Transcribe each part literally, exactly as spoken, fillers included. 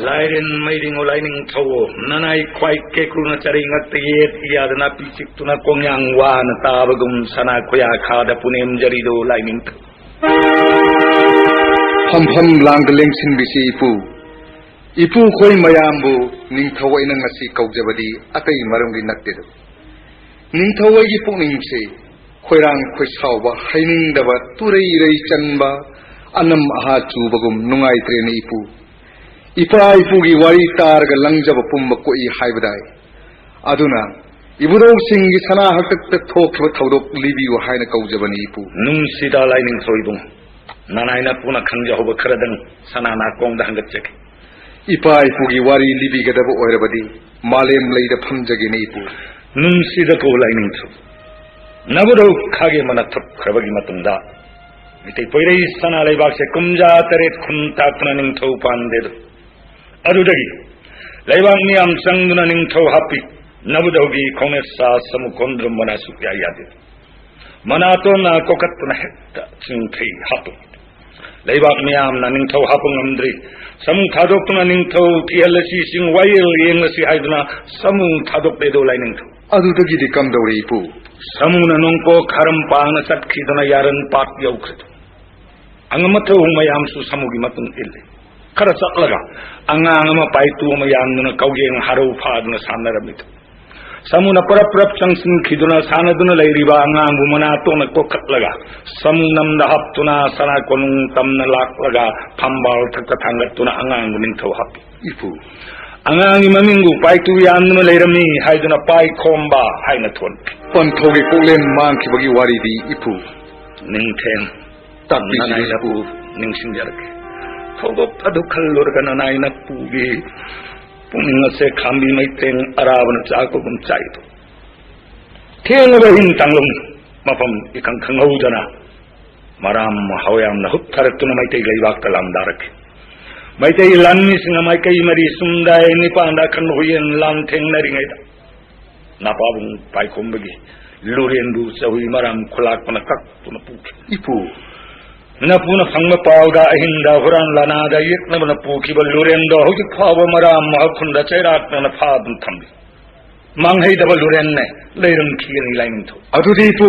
ꯂꯥꯏꯔꯦꯟ ꯃꯩꯔꯤꯉꯣ ꯂꯥꯏꯅꯤꯡꯊꯧ, ꯅꯅꯥꯏ ꯈ꯭ꯋꯥꯏ ꯀꯦꯀ꯭ꯔꯨꯅ ꯆꯔꯩ ꯉꯛꯇ ꯌꯦꯠ ꯏꯌꯥꯗ ꯅꯥꯄꯤ ꯆꯤꯛꯇꯨꯅ ꯀꯣꯡꯌꯥꯡ ꯋꯥꯅ ꯇꯥꯕꯒꯨꯝ ꯁꯅꯥ ꯈꯨꯌꯥ ꯈꯥꯗ ꯄꯨꯅꯦꯝꯖꯔꯤꯗꯣ ꯂꯥꯏꯅꯤꯡꯊꯧ꯫ ꯐꯝꯐꯝ ꯂꯥꯡꯗ ꯂꯦꯡꯁꯤꯟꯕꯤꯁꯤ ꯏꯄꯨ꯫ ꯏꯄꯨ ꯈꯣꯏ ꯃꯌꯥꯝꯕꯨ ꯅꯤꯡꯊꯧ ꯑꯩꯅ ꯉꯁꯤ ꯀꯧꯖꯕꯗꯤ ꯑꯇꯩ ꯃꯔꯝꯒꯤ ꯅꯠꯇꯦꯗ꯫ ꯅꯤꯡꯊꯧ ꯑꯩꯒꯤ ꯄꯨꯛꯅꯤꯡꯁꯦ ꯈꯣꯏꯔꯥꯡ ꯈꯣꯏꯁꯥꯎꯕ, ꯍꯩꯅꯤꯡꯗꯕ, ꯇꯨꯔꯩ ꯔꯩ ꯆꯟꯕ, ꯑꯅꯝ ꯑꯍꯥ ꯆꯨꯕꯒꯨꯝ ꯅꯨꯡꯉꯥꯏꯇ꯭ꯔꯦꯅꯦ ꯏꯄꯨ꯫ ꯏꯄꯥ ꯏꯄꯨꯒꯤ ꯋꯥꯔꯤ ꯇꯥꯔꯒ ꯂꯪꯖꯕ ꯄꯨꯝꯕ ꯀꯣꯛꯏ ꯍꯥꯏꯕꯗꯥꯏ꯫ ꯑꯗꯨꯅ ꯏꯕꯨꯙꯧꯁꯤꯡꯒꯤ ꯁꯅꯥ ꯍꯛꯇꯛꯇ ꯊꯣꯛꯈꯤꯕ ꯊꯧꯗꯣꯛ ꯂꯤꯕꯤꯌꯨ ꯍꯥꯏꯅ ꯀꯧꯖꯕꯅꯤ ꯏꯄꯨ꯫ ꯅꯨꯡꯁꯤꯗ ꯂꯥꯏꯅꯤꯡꯊꯧ ꯏꯕꯨꯡ, ꯅꯅꯥꯏ ꯅꯄꯨꯅ ꯈꯪꯖꯍꯧꯕ ꯈꯔꯗꯪ ꯁꯅꯥ ꯅꯥꯀꯣꯡꯗ ꯍꯪꯒꯠꯆꯒꯦ꯫ ꯏꯄꯥ ꯏꯄꯨꯒꯤ ꯋꯥꯔꯤ ꯂꯤꯕꯤꯒꯗꯕ ꯑꯣꯏꯔꯕꯗꯤ ꯃꯥꯂꯦꯝ ꯂꯩꯗ ꯐꯝꯖꯒꯦꯅꯦ ꯏꯄꯨ꯫ ꯅꯨꯡꯁꯤꯗꯀꯣ ꯂꯥꯏꯅꯤꯡꯊꯧ, ꯅꯕꯨꯙꯧ ꯈꯥꯒꯦ ꯃꯅꯥ ꯊꯨꯞꯈ꯭ꯔꯕꯒꯤ ꯃꯇꯨꯡꯗ ꯃꯤꯇꯩ ꯄꯣꯏꯔꯩ ꯁꯅꯥ ꯂꯩꯕꯥꯛꯁꯦ ꯀꯨꯝꯖꯥ ꯇꯔꯦꯠ ꯈꯨꯟ ꯇꯥꯛꯇꯨꯅ ꯅꯤꯡꯊꯧ ꯄꯥꯟꯗꯦꯗꯣ꯫ ꯑꯗꯨꯗꯒꯤ ꯂꯩꯕꯥꯛ ꯃꯤꯌꯥꯝ ꯆꯪꯗꯨꯅ ꯅꯤꯡꯊꯧ ꯍꯥꯞꯄꯤ꯫ ꯅꯕꯨꯙꯧꯒꯤ ꯈꯣꯡꯅꯦꯠ ꯁꯥ ꯁꯃꯨ ꯀꯣꯟꯗ꯭ꯔꯨꯝ ꯃꯅꯥ ꯁꯨꯛꯌꯥ ꯌꯥꯗꯦ꯫ ꯃꯅꯥꯇꯣꯟꯅ ꯀꯣꯀꯠꯇꯨꯅ ꯍꯦꯛꯇ ꯆꯤꯡꯊꯩ ꯍꯥꯞꯄꯤ꯫ ꯂꯩꯕꯥꯛ ꯃꯤꯌꯥꯝꯅ ꯅꯤꯡꯊꯧ ꯍꯥꯞꯄ ꯉꯝꯗ꯭ꯔꯤ꯫ ꯁꯃꯨ ꯊꯥꯗꯣꯛꯇꯨꯅ ꯅꯤꯡꯊꯧ ꯊꯤꯍꯜꯂꯁꯤ, ꯏꯁꯤꯡ ꯋꯥꯌꯦꯜ ꯌꯦꯡꯂꯁꯤ ꯍꯥꯏꯗꯨꯅ ꯁꯃꯨ ꯊꯥꯗꯣꯛꯂꯦꯗꯣ ꯂꯥꯏꯅꯤꯡꯊꯧ꯫ ꯑꯗꯨꯗꯒꯤꯗꯤ ꯀꯝꯗꯧꯔꯦ ꯏꯄꯨ? ꯁꯃꯨꯅ ꯅꯣꯡꯄꯣꯛ ꯈꯥꯔꯝ ꯄꯥꯡꯅ ꯆꯠꯈꯤꯗꯨꯅ ꯌꯥꯔꯟ ꯄꯥꯠ ꯌꯧꯈ꯭ꯔꯦ꯫ ꯑꯉꯝ ꯑꯊꯧ ꯃꯌꯥꯝꯁꯨ ꯁꯃꯨꯒꯤ ꯃꯇꯨꯡ ꯏꯜꯂꯤ꯫ ꯈꯔ ꯆꯠꯂꯒ ꯑꯉꯥꯡ ꯑꯃ ꯄꯥꯏꯇꯨ ꯑꯃ ꯌꯥꯟꯗꯨꯅ ꯀꯧꯌꯦꯡ ꯍꯔꯧ ꯐꯥꯗꯨꯅ ꯁꯥꯟꯅꯔꯝꯃꯤꯗꯨ꯫ ꯁꯃꯨꯅ ꯄꯔꯞ ꯄꯔꯞ ꯆꯪꯁꯤꯟꯈꯤꯗꯨꯅ ꯁꯥꯟꯅꯗꯨꯅ ꯂꯩꯔꯤꯕ ꯑꯉꯥꯡꯕꯨ ꯃꯅꯥꯇꯣꯟꯅ ꯀꯣꯛꯈꯠꯂꯒ ꯁꯃꯨ ꯅꯝꯗ ꯍꯥꯞꯇꯨꯅ ꯁꯅꯥ ꯀꯣꯅꯨꯡ ꯇꯝꯅ ꯂꯥꯛꯂꯒ ꯐꯝꯕꯥꯜ ꯊꯛꯇ ꯊꯥꯡꯒꯠꯇꯨꯅ ꯑꯉꯥꯡꯕꯨ ꯅꯤꯡꯊꯧ ꯍꯥꯞꯄꯤ꯫ ꯏꯄꯨ꯫ ꯑꯉꯥꯡꯒꯤ ꯃꯃꯤꯡꯕꯨ ꯄꯥꯏꯇꯨ ꯌꯥꯟꯗꯨꯅ ꯂꯩꯔꯝꯃꯤ ꯍꯥꯏꯗꯨꯅ ꯄꯥꯏꯈꯣꯝꯕ ꯍꯥꯏꯅ ꯊꯣꯟꯈꯤ꯫ ꯄꯟꯊꯧꯒꯤ ꯀꯣꯛꯂꯦꯟ ꯃꯥꯡꯈꯤꯕꯒꯤ ꯋꯥꯔꯤꯗꯤ ꯏꯄꯨ꯫ ꯅꯤꯡꯊꯦꯝ꯫ ꯇꯥꯛꯄꯤꯁꯤ ꯅꯅꯥꯏ ꯏꯄꯨ꯫ ꯅꯄꯨ ꯅꯤꯡꯁꯤꯡꯖꯔꯛꯀꯦ꯫ ꯊꯧꯗꯣꯛ ꯑꯗꯨ ꯈꯜꯂꯨꯔꯒ ꯅꯅꯥꯏ ꯅꯄꯨꯒꯤ ꯄꯨꯛꯅꯤꯡ ꯑꯁꯦ ꯈꯥꯝꯕꯤ ꯃꯩꯇꯦꯡ ꯑꯔꯥꯕꯅ ꯆꯥꯛꯄꯒꯨꯝ ꯆꯥꯛꯏꯗꯣ꯫ ꯊꯦꯡꯂꯕ ꯑꯍꯤꯡ ꯇꯥꯡꯂꯨꯝ ꯃꯐꯝ ꯏꯈꯪ ꯈꯪꯍꯧꯗꯅ ꯃꯔꯥꯝ ꯍꯋꯥꯌꯥꯝꯅ ꯍꯨꯞꯊꯔꯛꯇꯨꯅ ꯃꯩꯇꯩ ꯂꯩꯕꯥꯛꯇ ꯂꯥꯟꯗꯥꯔꯛꯈꯤ꯫ ꯃꯩꯇꯩ ꯂꯥꯟꯃꯤꯁꯤꯡꯅ ꯃꯥꯏꯀꯩ ꯃꯔꯤ ꯁꯨꯝꯗꯥꯏ ꯅꯤꯄꯥꯟꯗ ꯑꯈꯟꯕ ꯍꯨꯏꯌꯦꯟ ꯂꯥꯟ ꯊꯦꯡꯅꯔꯤꯉꯩꯗ ꯅꯥꯄꯥꯕꯨꯡ ꯄꯥꯏꯈꯣꯝꯕꯒꯤ ꯂꯨꯔꯦꯟꯕꯨ ꯆꯍꯨꯏ ꯃꯔꯥꯝ ꯈꯨꯂꯥꯛꯄꯅ ꯀꯛꯇꯨꯅ ꯄꯨꯈꯤ꯫ ꯏꯄꯨ꯫ ꯅꯄꯨꯅ ꯐꯪꯕ ꯄꯥꯎꯗ ꯑꯍꯤꯡꯗ ꯍꯨꯔꯥꯟ ꯂꯥꯅꯥꯗ ꯌꯦꯛꯅꯕꯅ ꯄꯨꯈꯤꯕ ꯂꯨꯔꯦꯟꯗꯣ ꯍꯧꯖꯤꯛ ꯐꯥꯎꯕ ꯃꯔꯥꯝ ꯃꯍꯥꯛꯈꯨꯟꯗ ꯆꯩꯔꯥꯛꯅꯅ ꯐꯥꯗꯨꯅ ꯊꯝꯂꯤ꯫ ꯃꯥꯡꯍꯩꯗꯕ ꯂꯨꯔꯦꯟꯅꯦ, ꯂꯩꯔꯝꯈꯤꯒꯅꯤ ꯂꯥꯏꯅꯤꯡꯊꯧ꯫ ꯑꯗꯨꯗꯤ ꯏꯄꯨ,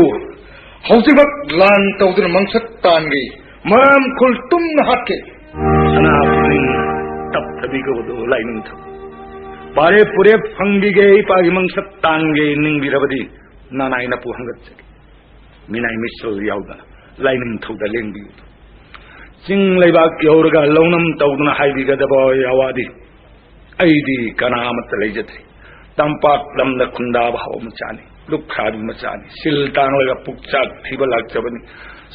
ꯍꯧꯖꯤꯛꯃꯛ ꯂꯥꯟ ꯇꯧꯗꯨꯅ ꯃꯪꯁꯠ ꯇꯥꯟꯒꯦ, ꯃꯔꯥꯝ ꯈꯨꯜ ꯇꯨꯝꯅ ꯍꯥꯠꯀꯦ꯫ ꯁꯅꯥ ꯄꯨꯛꯅꯤꯡ ꯇꯞꯊꯕꯤꯒꯗꯣ ꯂꯥꯏꯅꯤꯡꯊꯧ꯫ ꯄꯥꯔꯦꯞ ꯄꯨꯔꯦꯞ ꯐꯪꯕꯤꯒꯦ, ꯏꯄꯥꯒꯤ ꯃꯪꯁꯠ ꯇꯥꯟꯒꯦ ꯅꯤꯡꯕꯤꯔꯕꯗꯤ ꯅꯅꯥꯏꯅꯄꯨ ꯍꯪꯒꯠꯆꯒꯦ꯫ ꯃꯤꯅꯥꯏ ꯃꯤꯁꯜ ꯌꯥꯎꯗꯅ ꯂꯥꯏꯅꯤꯡꯊꯧꯗ ꯂꯦꯡꯕꯤꯌꯨ꯫ ꯆꯤꯡ ꯂꯩꯕꯥꯛ ꯌꯧꯔꯒ ꯂꯧꯅꯝ ꯇꯧꯗꯨꯅ ꯍꯥꯏꯕꯤꯒꯗꯕ ꯌꯥꯋꯥꯗꯤ ꯑꯩꯗꯤ ꯀꯅꯥ ꯑꯃꯠꯇ ꯂꯩꯖꯗ꯭ꯔꯤ꯫ ꯇꯝꯄꯥꯛ ꯂꯝꯗ ꯈꯨꯟꯗꯥꯕ ꯍꯥꯎ ꯃꯆꯥꯅꯤ, ꯂꯨꯈ꯭ꯔꯥꯕꯤ ꯃꯆꯥꯅꯤ, ꯁꯤꯜ ꯇꯥꯡꯂꯒ ꯄꯨꯛꯆꯥꯛ ꯊꯤꯕ ꯂꯥꯛꯆꯕꯅꯤ꯫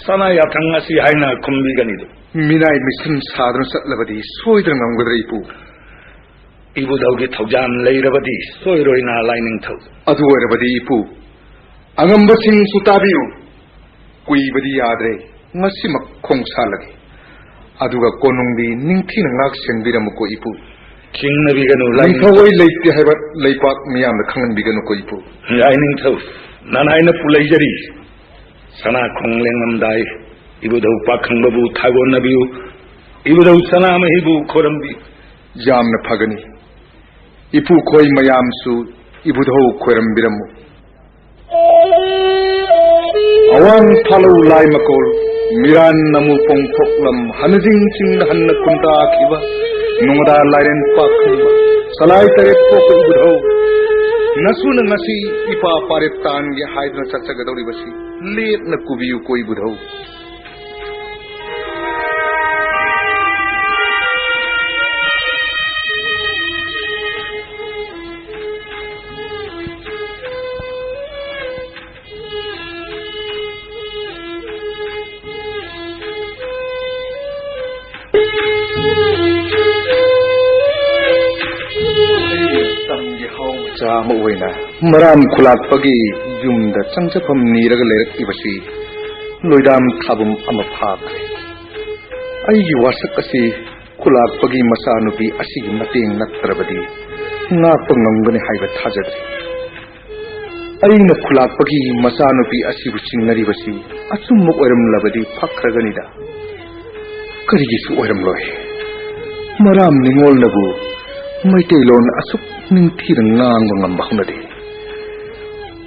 ꯁꯅꯥ ꯌꯥꯊꯪ ꯑꯁꯤ ꯍꯥꯏꯅ ꯈꯨꯝꯕꯤꯒꯅꯤꯗꯨ꯫ ꯃꯤꯅꯥꯏ ꯃꯤꯁꯟ ꯁꯥꯗꯨꯅ ꯆꯠꯂꯕꯗꯤ ꯁꯣꯏꯗꯅ ꯉꯝꯒꯗ꯭ꯔꯥ ꯏꯄꯨ? ꯏꯕꯨꯙꯧꯒꯤ ꯊꯧꯖꯥꯜ ꯂꯩꯔꯕꯗꯤ ꯁꯣꯏꯔꯣꯏꯅ ꯂꯥꯏꯅꯤꯡꯊꯧ꯫ ꯑꯗꯨ ꯑꯣꯏꯔꯕꯗꯤ ꯏꯄꯨ, ꯑꯉꯝꯕꯁꯤꯡꯁꯨ ꯇꯥꯕꯤꯌꯨ꯫ ꯀꯨꯏꯕꯗꯤ ꯌꯥꯗ꯭ꯔꯦ, ꯉꯁꯤꯃꯛ ꯈꯣꯡꯁꯥꯜꯂꯒꯦ꯫ ꯑꯗꯨꯒ ꯀꯣꯅꯨꯡꯗꯤ ꯅꯤꯡꯊꯤꯅ ꯉꯥꯛ ꯁꯦꯟꯕꯤꯔꯝꯃꯨꯀꯣ ꯏꯄꯨ꯫ ꯆꯤꯡꯅꯕꯤꯒꯅꯨ ꯂꯥꯏꯅꯤꯡꯊꯧ꯫ ꯅꯤꯡꯊꯧ ꯑꯣꯏ ꯂꯩꯇꯦ ꯍꯥꯏꯕ ꯂꯩꯄꯥꯛ ꯃꯤꯌꯥꯝꯅ ꯈꯪꯍꯟꯕꯤꯒꯅꯨꯀꯣ ꯏꯄꯨ꯫ ꯂꯥꯏꯅꯤꯡꯊꯧ, ꯅꯅꯥꯏꯅꯄꯨ ꯂꯩꯖꯔꯤ꯫ ꯁꯅꯥ ꯈꯣꯡ ꯂꯦꯡꯂꯝꯗꯥꯏ ꯏꯕꯨꯙꯧ ꯄꯥꯈꯪꯕꯕꯨ ꯊꯥꯒꯣꯟꯅꯕꯤꯌꯨ꯫ ꯏꯕꯨꯙꯧ ꯁꯅꯥꯃꯍꯤꯕꯨ ꯈꯣꯏꯔꯝꯕꯤꯌꯨ꯫ ꯌꯥꯝꯅ ꯐꯒꯅꯤ꯫ ꯏꯄꯨ ꯈꯣꯏ ꯃꯌꯥꯝꯁꯨ ꯏꯕꯨꯙꯧ ꯈꯣꯏꯔꯝꯕꯤꯔꯝꯃꯨ꯫ ꯑꯋꯥꯡ ꯊꯥꯂꯧ ꯂꯥꯏ ꯃꯀꯣꯜ, ꯃꯤꯔꯥꯟ ꯅꯃꯨ ꯄꯣꯡꯊꯣꯛꯂꯝ, ꯍꯅꯖꯤꯡ ꯆꯤꯡꯗ ꯍꯟꯅ ꯈꯨꯟꯗꯥꯈꯤꯕ ꯅꯣꯡꯗꯥ ꯂꯥꯏꯔꯦꯟ ꯄꯥꯈꯪꯕ, ꯁꯂꯥꯏ ꯇꯔꯦꯠ ꯄꯣꯛꯄ ꯏꯕꯨꯙꯧ, ꯅꯁꯨꯅ ꯉꯁꯤ ꯏꯄꯥ ꯄꯥꯔꯦꯞ ꯇꯥꯟꯒꯦ ꯍꯥꯏꯗꯨꯅ ꯆꯠꯆꯒꯗꯧꯔꯤꯕꯁꯤ ꯂꯦꯞꯅ ꯀꯨꯕꯤꯌꯨꯀꯣ ꯏꯕꯨꯙꯧ꯫ ꯇꯝꯒꯤ ꯍꯥꯎ ꯃꯆꯥ ꯑꯃ ꯑꯣꯏꯅ ꯃꯔꯥꯝ ꯈꯨꯂꯥꯛꯄꯒꯤ ꯌꯨꯝꯗ ꯆꯪꯖꯐꯝ ꯅꯤꯔꯒ ꯂꯩꯔꯛꯂꯤꯕꯁꯤ ꯂꯣꯏꯗꯥꯝ ꯊꯥꯕꯨꯝ ꯑꯃ ꯐꯥꯈ꯭ꯔꯦ꯫ ꯑꯩꯒꯤ ꯋꯥꯁꯛ ꯑꯁꯤ ꯈꯨꯂꯥꯛꯄꯒꯤ ꯃꯆꯥꯅꯨꯄꯤ ꯑꯁꯤꯒꯤ ꯃꯇꯦꯡ ꯅꯠꯇ꯭ꯔꯕꯗꯤ ꯉꯥꯛꯄ ꯉꯝꯒꯅꯤ ꯍꯥꯏꯕ ꯊꯥꯖꯗ꯭ꯔꯤ꯫ ꯑꯩꯅ ꯈꯨꯂꯥꯛꯄꯒꯤ ꯃꯆꯥꯅꯨꯄꯤ ꯑꯁꯤꯕꯨ ꯆꯤꯡꯅꯔꯤꯕꯁꯤ ꯑꯆꯨꯝꯕ ꯑꯣꯏꯔꯝꯂꯕꯗꯤ ꯐꯈ꯭ꯔꯒꯅꯤꯗ꯫ ꯀꯔꯤꯒꯤꯁꯨ ꯑꯣꯏꯔꯝꯂꯣꯏ꯫ ꯃꯔꯥꯝ ꯅꯤꯉꯣꯜꯅꯕꯨ ꯃꯩꯇꯩꯂꯣꯟ ꯑꯁꯨꯛ ꯅꯤꯡꯊꯤꯅ ꯉꯥꯡꯕ ꯉꯝꯕ ꯍꯧꯅꯗꯦ꯫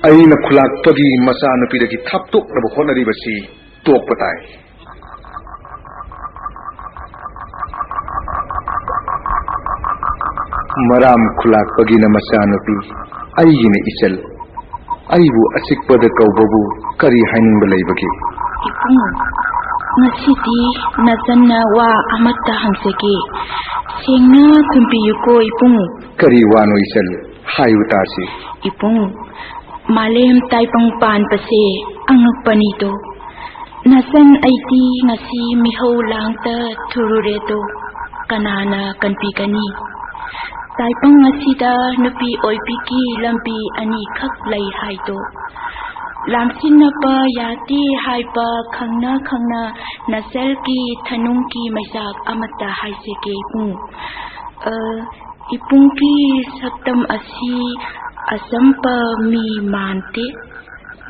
ꯑꯩꯅ ꯈꯨꯂꯥꯛꯄꯒꯤ ꯃꯆꯥꯅꯨꯄꯤꯗꯒꯤ ꯊꯥꯞꯇꯣꯛꯅꯕ ꯍꯣꯠꯅꯔꯤꯕꯁꯤ ꯇꯣꯛꯄ ꯇꯥꯏ꯫ ꯃꯔꯥꯝ ꯈꯨꯂꯥꯛꯄꯒꯤꯅ ꯃꯆꯥꯅꯨꯄꯤ, ꯑꯩꯒꯤꯅ ꯏꯆꯜ꯫ ꯑꯩꯕꯨ ꯑꯆꯤꯛꯄꯗ ꯀꯧꯕꯕꯨ ꯀꯔꯤ ꯍꯥꯏꯅꯤꯡꯕ ꯂꯩꯕꯒꯦ? ꯏꯕꯨꯡ, ꯉꯁꯤꯗꯤ ꯅꯆꯟꯅ ꯋꯥ ꯑꯃꯠꯇ ꯍꯪꯖꯒꯦ꯫ ꯁꯦꯡꯅ ꯈꯨꯝꯕꯤꯌꯨꯀꯣ ꯏꯕꯨꯡ꯫ ꯀꯔꯤ ꯋꯥꯅꯣ ꯏꯆꯜ? ꯍꯥꯏꯌꯨ ꯇꯥꯁꯤ꯫ ꯏꯕꯨꯡ, ꯃꯥꯂꯦꯝ ꯇꯥꯏꯕꯪ ꯄꯥꯟꯕꯁꯦ ꯑꯉꯛꯄꯅꯤꯗꯣ꯫ ꯅꯆꯟ ꯑꯩꯗꯤ ꯉꯁꯤ ꯃꯤꯍꯧ ꯂꯥꯡꯇ ꯊꯨꯔꯨꯔꯦꯗꯣ꯫ ꯀꯅꯥꯅ ꯀꯟꯕꯤꯒꯅꯤ? ꯇꯥꯏꯕꯪ ꯑꯁꯤꯗ ꯅꯨꯄꯤ ꯑꯣꯏꯕꯤꯒꯤ ꯂꯝꯕꯤ ꯑꯅꯤꯈꯛ ꯂꯩ ꯍꯥꯏꯗꯣ꯫ ꯂꯥꯝꯁꯤꯟꯅꯕ ꯌꯥꯗꯦ ꯍꯥꯏꯕ ꯈꯪꯅ ꯈꯪꯅ ꯅꯆꯜꯒꯤ ꯊꯅꯨꯡꯒꯤ ꯃꯩꯆꯥꯛ ꯑꯃꯠꯇ ꯍꯥꯏꯖꯒꯦ ꯏꯕꯨꯡ꯫ ꯑ, ꯏꯕꯨꯡꯒꯤ ꯁꯛꯇꯝ ꯑꯁꯤ ꯑꯆꯝꯕ ꯃꯤ ꯃꯥꯟꯗꯦ꯫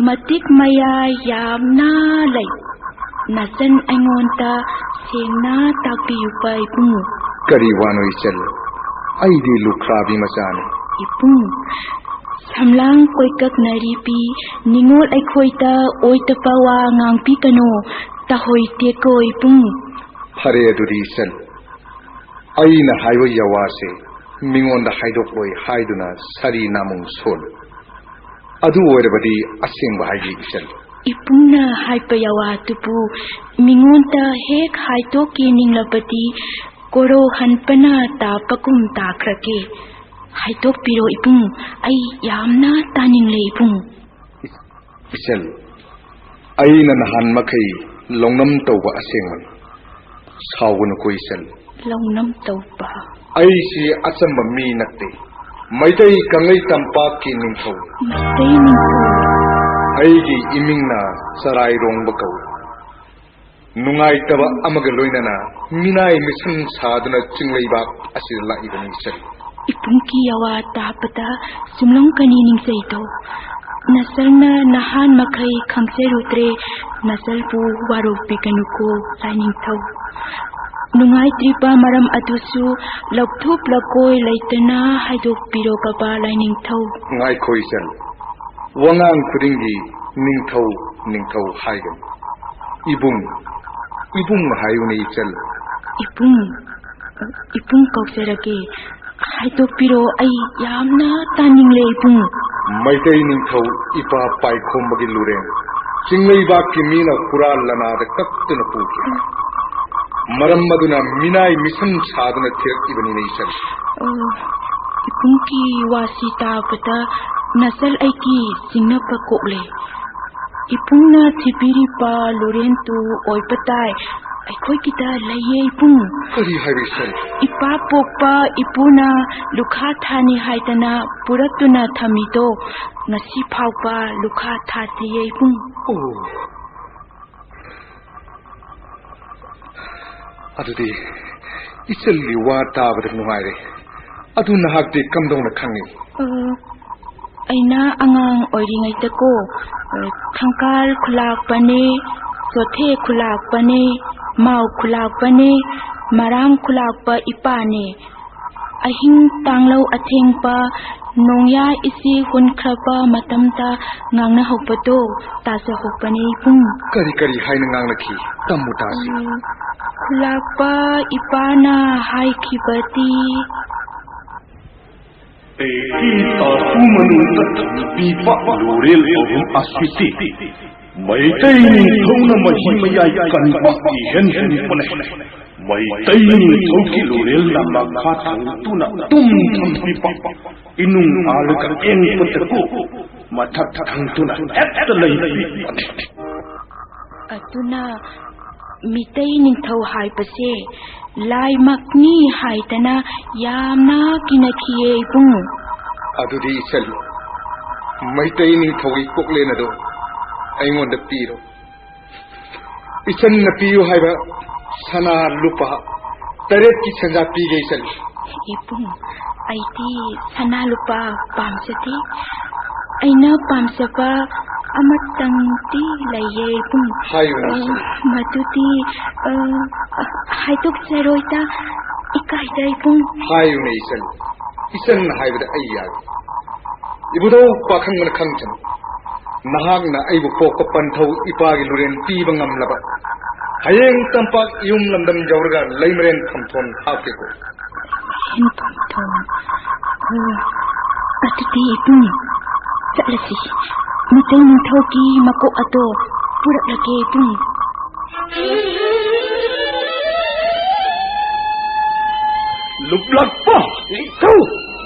ꯃꯇꯤꯛ ꯃꯌꯥꯏ ꯌꯥꯝꯅ ꯂꯩ꯫ ꯅꯆꯟ ꯑꯩꯉꯣꯟꯗ ꯁꯦꯡꯅ ꯇꯥꯛꯄꯤꯌꯨꯕ ꯏꯕꯨꯡ꯫ ꯀꯔꯤ ꯋꯥꯅꯣ ꯏꯆꯜ? ꯑꯩꯗꯤ ꯂꯨꯈ꯭ꯔꯥꯕꯤ ꯃꯆꯥꯅꯤ꯫ ꯏꯕꯨꯡ, ꯁꯝꯂꯥꯡ ꯀꯣꯏꯀꯛꯅꯔꯤꯕꯤ ꯅꯤꯉꯣꯜ ꯑꯩꯈꯣꯏꯗ ꯑꯣꯏꯗꯕ ꯋꯥ ꯉꯥꯡꯕꯤꯒꯅꯨ꯫ ꯇꯥꯍꯣꯏꯗꯦꯀꯣ ꯏꯕꯨꯡ꯫ ꯐꯔꯦ ꯑꯗꯨꯗꯤ ꯏꯆꯜ, ꯑꯩꯅ ꯍꯥꯏꯕ ꯌꯥꯋꯥꯁꯦ ꯃꯤꯉꯣꯟꯗ ꯍꯥꯏꯗꯣꯛꯂꯣꯏ ꯍꯥꯏꯗꯨꯅ ꯁꯥꯔꯤ ꯅꯥꯃꯨꯡ ꯁꯣꯜꯂꯨ꯫ ꯑꯗꯨ ꯑꯣꯏꯔꯕꯗꯤ ꯑꯁꯦꯡꯕ ꯍꯥꯏꯒꯦ ꯏꯆꯜ꯫ ꯏꯕꯨꯡꯅ ꯍꯥꯏꯕ ꯌꯥꯋꯥꯗꯨꯕꯨ ꯃꯤꯉꯣꯟꯗ ꯍꯦꯛ ꯍꯥꯏꯗꯣꯛꯀꯦ ꯅꯤꯡꯂꯕꯗꯤ ꯀꯣꯔꯧ ꯍꯟꯕꯅ ꯇꯥꯕꯒꯨꯝ ꯇꯥꯈ꯭ꯔꯒꯦ꯫ ꯍꯥꯏꯗꯣꯛꯄꯤꯔꯣ ꯏꯕꯨꯡ, ꯑꯩ ꯌꯥꯝꯅ ꯇꯥꯅꯤꯡꯂꯦ ꯏꯕꯨꯡ꯫ ꯏꯆꯜ, ꯑꯩꯅ ꯅꯍꯥꯟ ꯃꯈꯩ ꯂꯧꯅꯝ ꯇꯧꯕ ꯑꯁꯦꯡꯕꯅꯤ꯫ ꯁꯥꯎꯒꯅꯨꯀꯣ ꯏꯆꯜ꯫ ꯂꯧꯅꯝ ꯇꯧꯕ? ꯑꯩꯁꯤ ꯑꯆꯝꯕ ꯃꯤ ꯅꯠꯇꯦ꯫ ꯃꯩꯇꯩ ꯀꯪꯂꯩ ꯇꯝꯄꯥꯛꯀꯤ ꯅꯤꯡꯊꯧ꯫ ꯃꯩꯇꯩ ꯅꯤꯡꯊꯧ? ꯑꯩꯒꯤ ꯏꯃꯤꯡꯅ ꯆꯔꯥꯏꯔꯣꯡꯕ ꯀꯧꯏ꯫ ꯅꯨꯡꯉꯥꯏꯇꯕ ꯑꯃꯒ ꯂꯣꯏꯅꯅ ꯃꯤꯅꯥꯏ ꯃꯤꯁꯝ ꯁꯥꯗꯨꯅ ꯆꯤꯡꯂꯩꯕꯥꯛ ꯑꯁꯤꯗ ꯂꯥꯛꯏꯕꯅꯤ ꯏꯆꯜ꯫ ꯏꯕꯨꯡꯒꯤ ꯌꯥꯋꯥ ꯇꯥꯕꯗ ꯆꯨꯝꯂꯝꯒꯅꯤ ꯅꯤꯡꯖꯩꯗꯣ꯫ ꯅꯆꯜꯅ ꯅꯍꯥꯟ ꯃꯈꯩ ꯈꯪꯖꯔꯨꯗ꯭ꯔꯦ, ꯅꯆꯜꯕꯨ ꯋꯥꯔꯧꯕꯤꯒꯅꯨꯀꯣ ꯂꯥꯏꯅꯤꯡꯊꯧ꯫ ꯅꯨꯡꯉꯥꯏꯇ꯭ꯔꯤꯕ ꯃꯔꯝ ꯑꯗꯨꯁꯨ ꯂꯧꯊꯣꯛ ꯂꯧꯀꯣꯏ ꯂꯩꯇꯅ ꯍꯥꯏꯗꯣꯛꯄꯤꯔꯣ ꯕꯕꯥ ꯂꯥꯏꯅꯤꯡꯊꯧ꯫ ꯉꯥꯏꯈꯣ ꯏꯆꯜ, ꯋꯥꯉꯥꯡ ꯈꯨꯗꯤꯡꯒꯤ ꯅꯤꯡꯊꯧ, ꯅꯤꯡꯊꯧ ꯍꯥꯏꯒꯅꯨ꯫ ꯏꯕꯨꯡ, ꯏꯕꯨꯡ ꯍꯥꯏꯌꯨꯅꯦ ꯏꯆꯜ꯫ ꯏꯕꯨꯡ, ꯏꯕꯨꯡ ꯀꯧꯖꯔꯒꯦ꯫ ꯍꯥꯏꯗꯣꯛꯄꯤꯔꯣ, ꯑꯩ ꯌꯥꯝꯅ ꯇꯥꯅꯤꯡꯂꯦ ꯏꯕꯨꯡ꯫ ꯃꯩꯇꯩ ꯅꯤꯡꯊꯧ ꯏꯄꯥ ꯄꯥꯏꯈꯣꯝꯕꯒꯤ ꯂꯨꯔꯦꯟ ꯆꯤꯡꯂꯩꯕꯥꯛꯀꯤ ꯃꯤꯅ ꯍꯨꯔꯥꯟ ꯂꯅꯥꯗ ꯀꯛꯇꯨꯅ ꯄꯨꯈꯤ꯫ ꯃꯔꯝ ꯑꯗꯨꯅ ꯃꯤꯅꯥꯏ ꯃꯤꯁꯝ ꯁꯥꯗꯨꯅ ꯊꯤꯔꯛꯏꯕꯅꯤꯅꯦ ꯏꯆꯜ꯫ ꯑꯣ, ꯏꯕꯨꯡꯒꯤ ꯋꯥꯁꯤ ꯇꯥꯕꯗ ꯅꯆꯜ ꯑꯩꯒꯤ ꯆꯤꯡꯅꯕ ꯀꯣꯛꯂꯦ꯫ ꯏꯕꯨꯡꯅ ꯊꯤꯕꯤꯔꯤꯕ ꯂꯨꯔꯦꯟꯗꯨ ꯑꯣꯏꯕ ꯇꯥꯏ꯫ ꯑꯩꯈꯣꯏꯒꯤꯗ ꯂꯩꯌꯦ ꯏꯕꯨꯡ꯫ ꯀꯔꯤ ꯍꯥꯏꯕ ꯏꯆꯜ? ꯏꯄꯥ ꯄꯣꯛꯄ ꯏꯄꯨꯅ ꯂꯨꯈꯥ ꯊꯥꯅꯤ ꯍꯥꯏꯗꯅ ꯄꯨꯔꯛꯇꯨꯅ ꯊꯝꯃꯤꯗꯣ ꯉꯁꯤ ꯐꯥꯎꯕ ꯂꯨꯈꯥ ꯊꯥꯗ꯭ꯔꯤꯌꯦ ꯏꯕꯨꯡ꯫ ꯑꯣ꯫ ꯑꯗꯨꯗꯤ ꯏꯆꯜꯒꯤ ꯋꯥ ꯇꯥꯕꯗ ꯅꯨꯡꯉꯥꯏꯔꯦ꯫ ꯑꯗꯨ ꯅꯍꯥꯛꯇꯤ ꯀꯝꯗꯧꯅ ꯈꯪꯉꯤ? ꯑ, ꯑꯩꯅ ꯑꯉꯥꯡ ꯑꯣꯏꯔꯤꯉꯩꯗꯀꯣ, ꯑ, ꯊꯪꯀꯥꯜ ꯈꯨꯂꯥꯛꯄꯅꯦ, ꯆꯣꯊꯦ ꯈꯨꯂꯥꯛꯄꯅꯦ, ꯃꯥꯎ ꯈꯨꯂꯥꯛꯄꯅꯦ, ꯃꯔꯥꯝ ꯈꯨꯂꯥꯛꯄ ꯏꯄꯥꯅꯦ꯫ ꯑꯍꯤꯡ ꯇꯥꯡꯂꯧ ꯑꯊꯦꯡꯕ ꯅꯣꯡꯌꯥ ꯏꯆꯦ ꯍꯨꯟꯈ꯭ꯔꯕ ꯃꯇꯝꯗ ꯉꯥꯡꯅꯍꯧꯕꯗꯣ ꯇꯥꯖꯍꯧꯕꯅꯦ ꯏꯕꯨꯡ꯫ ꯀꯔꯤ ꯀꯔꯤ ꯍꯥꯏꯅ ꯉꯥꯡꯅꯈꯤ? ꯇꯝꯃꯨ ꯇꯥꯁꯤ꯫ ꯎꯝ, ꯈꯨꯂꯥꯛꯄ ꯏꯄꯥꯅ ꯍꯥꯏꯈꯤꯕꯗꯤ꯫ ꯑꯩꯒꯤ ꯇꯥꯄꯨ ꯃꯅꯨꯡꯗ ꯊꯝꯕꯤꯕ ꯂꯣꯔꯦꯜ ꯑꯍꯨꯝ ꯑꯁꯤꯗꯤ ꯃꯩꯇꯩ ꯅꯤꯡꯊꯧꯅ ꯃꯍꯤ ꯃꯌꯥꯏ ꯀꯟꯕ ꯏꯍꯦꯟ ꯍꯦꯟꯕꯅꯦ꯫ ꯃꯩꯇꯩ ꯅꯤꯡꯊꯧꯒꯤ ꯂꯣꯔꯦꯜꯅ ꯃꯈꯥ ꯊꯪꯗꯨꯅ ꯇꯨꯝ ꯊꯝꯕꯤꯕ ꯏꯅꯨꯡ ꯑꯥꯜꯂꯒ ꯌꯦꯡꯕꯗꯀꯣ ꯃꯊꯛ ꯊꯪꯗꯨꯅ ꯍꯦꯛꯇ ꯂꯩꯕꯤꯕꯅꯦ꯫ ꯑꯗꯨꯅ ꯃꯤꯇꯩ ꯅꯤꯡꯊꯧ ꯍꯥꯏꯕꯁꯦ ꯂꯥꯏꯃꯛꯅꯤ ꯍꯥꯏꯗꯅ ꯌꯥꯝꯅ ꯀꯤꯅꯈꯤꯌꯦ ꯏꯕꯨꯡ꯫ ꯑꯗꯨꯗꯤ ꯏꯆꯜ, ꯃꯩꯇꯩ ꯅꯤꯡꯊꯧꯒꯤ ꯀꯣꯛꯂꯦꯟ ꯑꯗꯨ ꯑꯩꯉꯣꯟꯗ ꯄꯤꯔꯣ꯫ ꯏꯆꯟꯅ ꯄꯤꯌꯨ ꯍꯥꯏꯕ ꯁꯅꯥ ꯂꯨꯄꯥ ꯇꯔꯦꯠꯀꯤ ꯁꯦꯟꯖꯥ ꯄꯤꯒꯦ ꯏꯆꯜ꯫ ꯏꯕꯨꯡ, ꯑꯩꯗꯤ ꯁꯅꯥ ꯂꯨꯄꯥ ꯄꯥꯝꯖꯗꯦ꯫ ꯑꯩꯅ ꯄꯥꯝꯖꯕ ꯑꯃꯇꯪꯗꯤ ꯂꯩꯌꯦ, ꯏꯕꯨꯡ꯫ ꯍꯥꯏꯌꯨꯅꯦ, ꯑ, ꯏꯆꯟ꯫ ꯃꯗꯨꯗꯤ, ꯑ, ꯍꯥꯏꯗꯣꯛꯆꯔꯣꯏꯗ, ꯏꯀꯥꯏꯖꯩ, ꯏꯕꯨꯡ꯫ ꯍꯥꯏꯌꯨꯅꯦ, ꯏꯆꯟ꯫ ꯏꯆꯟ ꯍꯥꯏꯕꯗ ꯑꯩ ꯌꯥꯔꯦ꯫ ꯏꯕꯨꯙꯧ ꯄꯥꯈꯪꯕꯅ ꯈꯪꯁꯅꯨ꯫ ꯅꯍꯥꯛꯅ ꯑꯩꯕꯨ ꯄꯣꯛꯄ ꯄꯟꯊꯧ ꯏꯄꯥꯒꯤ ꯂꯨꯔꯦꯟ ꯄꯤꯕ ꯉꯝꯂꯕ, ꯍꯌꯦꯡ ꯇꯝꯄꯥꯛ ꯌꯨꯝ ꯂꯝꯗꯝ ꯌꯧꯔꯒ ꯂꯩꯃꯔꯦꯟ ꯐꯝꯊꯣꯟ ꯍꯥꯞꯀꯦꯀꯣ꯫ ꯂꯩꯃꯔꯦꯟ ꯐꯝꯊꯣꯟ? ꯑꯣ, ꯑꯗꯨꯗꯤ ꯏꯕꯨꯡ, ꯆꯠꯂꯁꯤ꯫ ꯃꯩꯇꯩ ꯅꯤꯡꯊꯧꯒꯤ ꯃꯀꯣꯛ ꯑꯗꯣ ꯄꯨꯔꯛꯂꯒꯦ, ꯏꯕꯨꯡ꯫ ꯂꯨꯞꯂꯛꯄ ꯅꯤꯡꯊꯧ!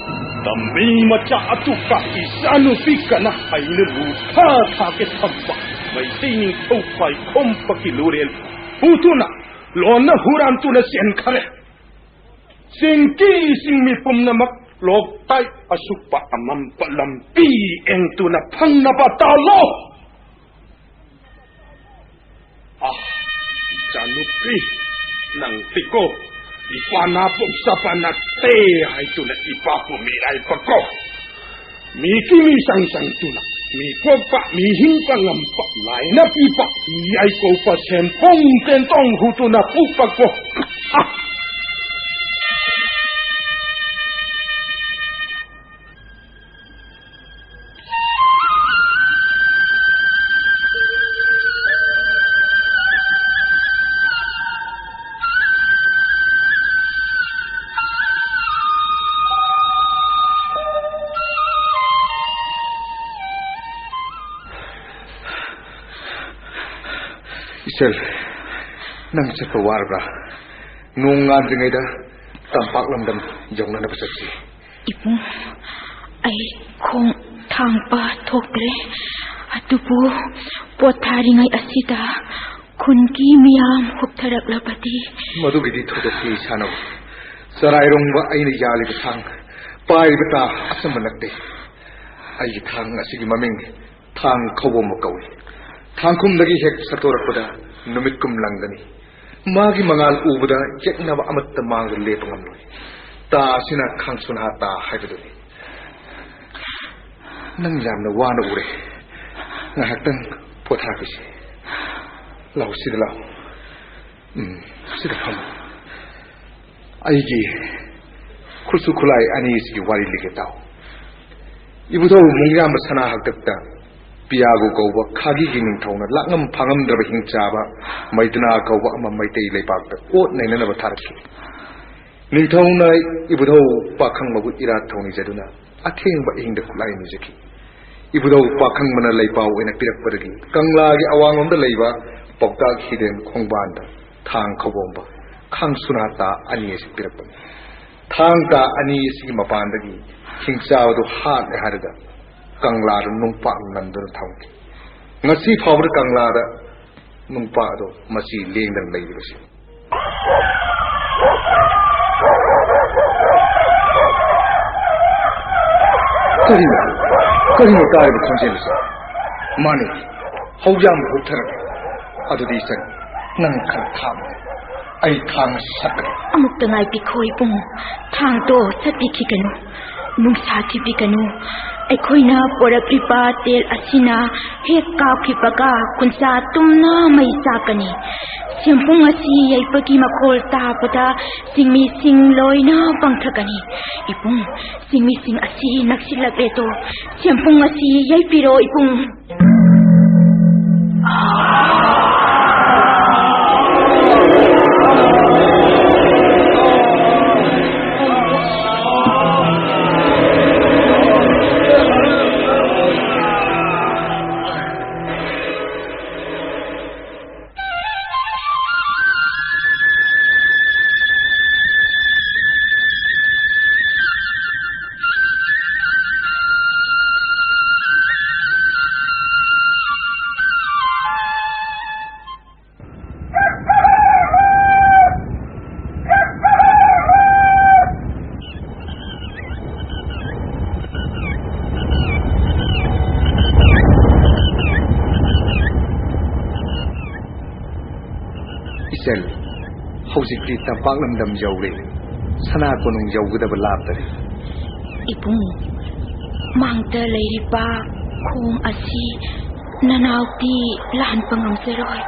ꯇꯝꯕꯤ ꯃꯆꯥ ꯑꯇꯨꯞꯄ ꯏꯆꯥꯅꯨꯄꯤ ꯀꯅꯥ ꯍꯥꯏꯅ ꯂꯨꯈꯥ ꯊꯥꯒꯦ ꯊꯝꯕ ꯃꯩꯇꯩ ꯅꯤꯡꯊꯧ ꯄꯥꯏꯈꯣꯝꯄꯒꯤ ꯂꯨꯔꯦꯜ ꯄꯨꯗꯨꯅ ꯂꯣꯟꯅ ꯍꯨꯔꯥꯟꯗꯨꯅ ꯆꯦꯟꯈꯔꯦ꯫ ꯆꯤꯡꯒꯤ ꯆꯤꯡꯃꯤ ꯄꯨꯝꯅꯃꯛ ꯂꯣꯛꯇꯥꯏ ꯑꯁꯨꯛꯄ ꯑꯃꯝꯕ ꯂꯝꯕꯤ ꯌꯦꯡꯗꯨꯅ ꯐꯪꯅꯕ ꯇꯥꯜꯂꯣ꯫ ꯑꯥ, ꯏꯆꯥꯅꯨꯄꯤ, ꯅꯪꯁꯤꯀꯣ ꯏꯄꯥꯅ ꯄꯣꯛꯆꯕ ꯅꯠꯇꯦ ꯍꯥꯏꯗꯨꯅ ꯏꯄꯥꯕꯨ ꯃꯤꯔꯥꯏꯕꯀꯣ꯫ ꯃꯤꯒꯤ ꯃꯤꯆꯪ ꯆꯪꯗꯨꯅ ꯃꯤ ꯄꯣꯛꯄ, ꯃꯤ ꯍꯤꯡꯕ ꯉꯝꯕ, ꯂꯥꯏꯅ ꯄꯤꯕ ꯏꯌꯥꯏ ꯀꯧꯕ ꯁꯦꯟꯐꯝ ꯁꯦꯟꯗꯣꯡ ꯍꯨꯗꯨꯅ ꯄꯨꯕꯀꯣ꯫ ꯑꯥ! ꯏꯆꯜ, ꯅꯪ ꯆꯠꯄ ꯋꯥꯔꯕ꯭ꯔꯥ? ꯅꯣꯡ ꯉꯥꯟꯗ꯭ꯔꯤꯉꯩꯗ ꯇꯝꯄꯥꯛ ꯂꯝꯗꯝ ꯌꯧꯅꯅꯕ ꯆꯠꯁꯤ꯫ ꯏꯕꯨꯡ, ꯑꯩ ꯈꯣꯡ ꯊꯥꯡꯕ ꯊꯣꯛꯇ꯭ꯔꯦ꯫ ꯑꯗꯨꯕꯨ ꯄꯣꯊꯥꯔꯤꯉꯩ ꯑꯁꯤꯗ ꯈꯨꯟꯒꯤ ꯃꯤꯌꯥꯝ ꯍꯨꯞꯊꯔꯛꯂꯕꯗꯤ? ꯃꯗꯨꯒꯤꯗꯤ ꯊꯣꯏꯗꯣꯛꯄ ꯁꯥꯟꯅꯧ꯫ ꯆꯔꯥꯏꯔꯣꯡꯕ ꯑꯩꯅ ꯌꯥꯜꯂꯤꯕ ꯊꯥꯡ, ꯄꯥꯏꯔꯤꯕ ꯇꯥ ꯑꯆꯝꯕ ꯅꯠꯇꯦ꯫ ꯑꯩꯒꯤ ꯊꯥꯡ ꯑꯁꯤꯒꯤ ꯃꯃꯤꯡ ꯊꯥꯡ ꯈꯧꯕꯣꯝꯕ ꯀꯧꯏ꯫ ꯊꯥꯡꯈꯨꯝꯗꯒꯤ ꯍꯦꯛ ꯁꯠꯇꯣꯔꯛꯄꯗ ꯅꯨꯃꯤꯠ ꯀꯨꯝ ꯂꯪꯒꯅꯤ꯫ ꯃꯥꯒꯤ ꯃꯉꯥꯜ ꯎꯕꯗ ꯌꯦꯛꯅꯕ ꯑꯃꯠꯇ ꯃꯥꯡꯗ ꯂꯦꯞꯄ ꯉꯝꯂꯣꯏ꯫ ꯇꯥ ꯑꯁꯤꯅ ꯈꯥꯡꯁꯨꯅꯍꯥ ꯇꯥ ꯍꯥꯏꯕꯗꯨꯅꯤ꯫ ꯅꯪ ꯌꯥꯝꯅ ꯋꯥꯅ ꯎꯔꯦ꯫ ꯉꯥꯏꯍꯥꯛꯇꯪ ꯄꯣꯊꯥꯈꯤꯁꯤ꯫ ꯂꯥꯛꯑꯣ, ꯁꯤꯗ ꯂꯥꯛꯑꯣ꯫ ꯎꯝ, ꯁꯤꯗ ꯐꯝꯃꯣ꯫ ꯑꯩꯒꯤ ꯈꯨꯠꯁꯨ ꯈꯨꯠꯂꯥꯏ ꯑꯅꯤꯁꯤꯒꯤ ꯋꯥꯔꯤ ꯂꯤꯒꯦ ꯇꯥꯎ꯫ ꯏꯕꯨꯙꯧ ꯃꯨꯡꯌꯥꯝꯕ ꯁꯅꯥ ꯍꯥꯛꯇꯛꯇ ꯄꯤꯌꯥꯒꯨ ꯀꯧꯕ ꯈꯥꯒꯤꯒꯤ ꯅꯤꯡꯊꯧꯅ ꯂꯥꯛꯉꯝ ꯐꯥꯉꯝꯗ꯭ꯔꯕ ꯍꯤꯡꯆꯥꯕ ꯃꯩꯗꯨꯅꯥ ꯀꯧꯕ ꯑꯃ ꯃꯩꯇꯩ ꯂꯩꯕꯥꯛꯇ ꯑꯣꯠ ꯅꯩꯅꯅꯕ ꯊꯥꯔꯛꯈꯤ꯫ ꯅꯤꯡꯊꯧꯅ ꯏꯕꯨꯙꯧ ꯄꯥꯈꯪꯕꯕꯨ ꯏꯔꯥꯠ ꯊꯧꯅꯤꯖꯗꯨꯅ ꯑꯊꯦꯡꯕ ꯑꯍꯤꯡꯗ ꯈꯨꯠꯂꯥꯏ ꯅꯤꯖꯈꯤ꯫ ꯏꯕꯨꯙꯧ ꯄꯥꯈꯪꯕꯅ ꯂꯩꯄꯥꯎ ꯑꯣꯏꯅ ꯄꯤꯔꯛꯄꯗꯒꯤ ꯀꯪꯂꯥꯒꯤ ꯑꯋꯥꯡꯂꯣꯝꯗ ꯂꯩꯕ ꯄꯥꯎꯇꯥꯛ ꯍꯤꯗꯦꯟ ꯈꯣꯡꯕꯥꯟꯗ ꯊꯥꯡ ꯈꯧꯕꯣꯝꯕ ꯈꯥꯡ ꯁꯨꯅꯥꯇꯥ ꯑꯅꯤ ꯑꯁꯤ ꯄꯤꯔꯛꯄꯅꯤ꯫ ꯊꯥꯡ ꯇꯥ ꯑꯅꯤ ꯑꯁꯤꯒꯤ ꯃꯄꯥꯟꯗꯒꯤ ꯍꯤꯡꯆꯥꯕꯗꯨ ꯍꯥꯠꯂꯦ ꯍꯥꯏꯔꯒ ꯀꯪꯂꯥꯗ ꯅꯨꯡꯄꯥꯛ ꯅꯟꯗꯨꯅ ꯊꯝꯈꯤ꯫ ꯉꯁꯤ ꯐꯥꯎꯕꯗ ꯀꯪꯂꯥꯗ ꯅꯨꯡꯄꯥꯛ ꯑꯗꯨ ꯃꯁꯤ ꯂꯦꯡꯗꯅ ꯂꯩꯔꯤꯕꯁꯤ꯫ ꯀꯔꯤꯅꯣ? ꯀꯔꯤꯅꯣ ꯇꯥꯔꯤꯕ ꯈꯣꯟꯖꯦꯜ ꯑꯁꯤ? ꯃꯥꯅꯤ, ꯍꯧꯌꯥꯝ ꯍꯧꯊꯔꯛꯂꯦ꯫ ꯑꯗꯨꯗꯤ ꯏꯆꯟ, ꯅꯪ ꯈꯔ ꯈꯥꯡꯉꯨ꯫ ꯑꯩ ꯊꯥꯡ ꯑꯁꯤ ꯁꯠꯀꯅꯤ꯫ ꯑꯃꯨꯛꯇ ꯉꯥꯏꯕꯤꯈꯣ ꯏꯕꯨꯡ, ꯊꯥꯡꯗꯣ ꯁꯠꯄꯤꯈꯤꯒꯅꯨ, ꯅꯨꯡꯁꯥ ꯊꯤꯕꯤꯒꯅꯨ꯫ ꯑꯩꯈꯣꯏꯅ ꯄꯣꯔꯛꯂꯤꯕ ꯇꯦꯜ ꯑꯁꯤꯅ ꯍꯦꯛ ꯀꯥꯞꯈꯤꯕꯒ ꯈꯨꯟꯁꯥ ꯇꯨꯝꯅ ꯃꯩ ꯆꯥꯛꯀꯅꯤ꯫ ꯁꯦꯝꯐꯨꯡ ꯑꯁꯤ ꯌꯩꯕꯒꯤ ꯃꯈꯣꯜ ꯇꯥꯕꯗ ꯁꯤꯡꯃꯤꯁꯤꯡ ꯂꯣꯏꯅ ꯄꯪꯊꯒꯅꯤ꯫ ꯏꯕꯨꯡ, ꯁꯤꯡꯃꯤꯁꯤꯡ ꯑꯁꯤ ꯅꯛꯁꯤꯜꯂꯛꯂꯦꯗꯣ, ꯁꯦꯝꯐꯨꯡ ꯑꯁꯤ ꯌꯩꯕꯤꯔꯣ ꯏꯕꯨꯡ꯫ ꯏꯆꯜ, ꯍꯧꯖꯤꯛꯇꯤ ꯇꯝꯄꯥꯛ ꯂꯝꯗꯝ ꯌꯧꯔꯦ꯫ ꯁꯅꯥ ꯀꯣꯅꯨꯡ ꯌꯧꯒꯗꯕ ꯂꯥꯞꯇꯔꯦ꯫ ꯏꯕꯨꯡ, ꯃꯥꯡꯗ ꯂꯩꯔꯤꯕ ꯈꯣꯡ ꯑꯁꯤ ꯅꯅꯥꯎꯗꯤ ꯂꯥꯟꯕ ꯉꯝꯖꯔꯣꯏ꯫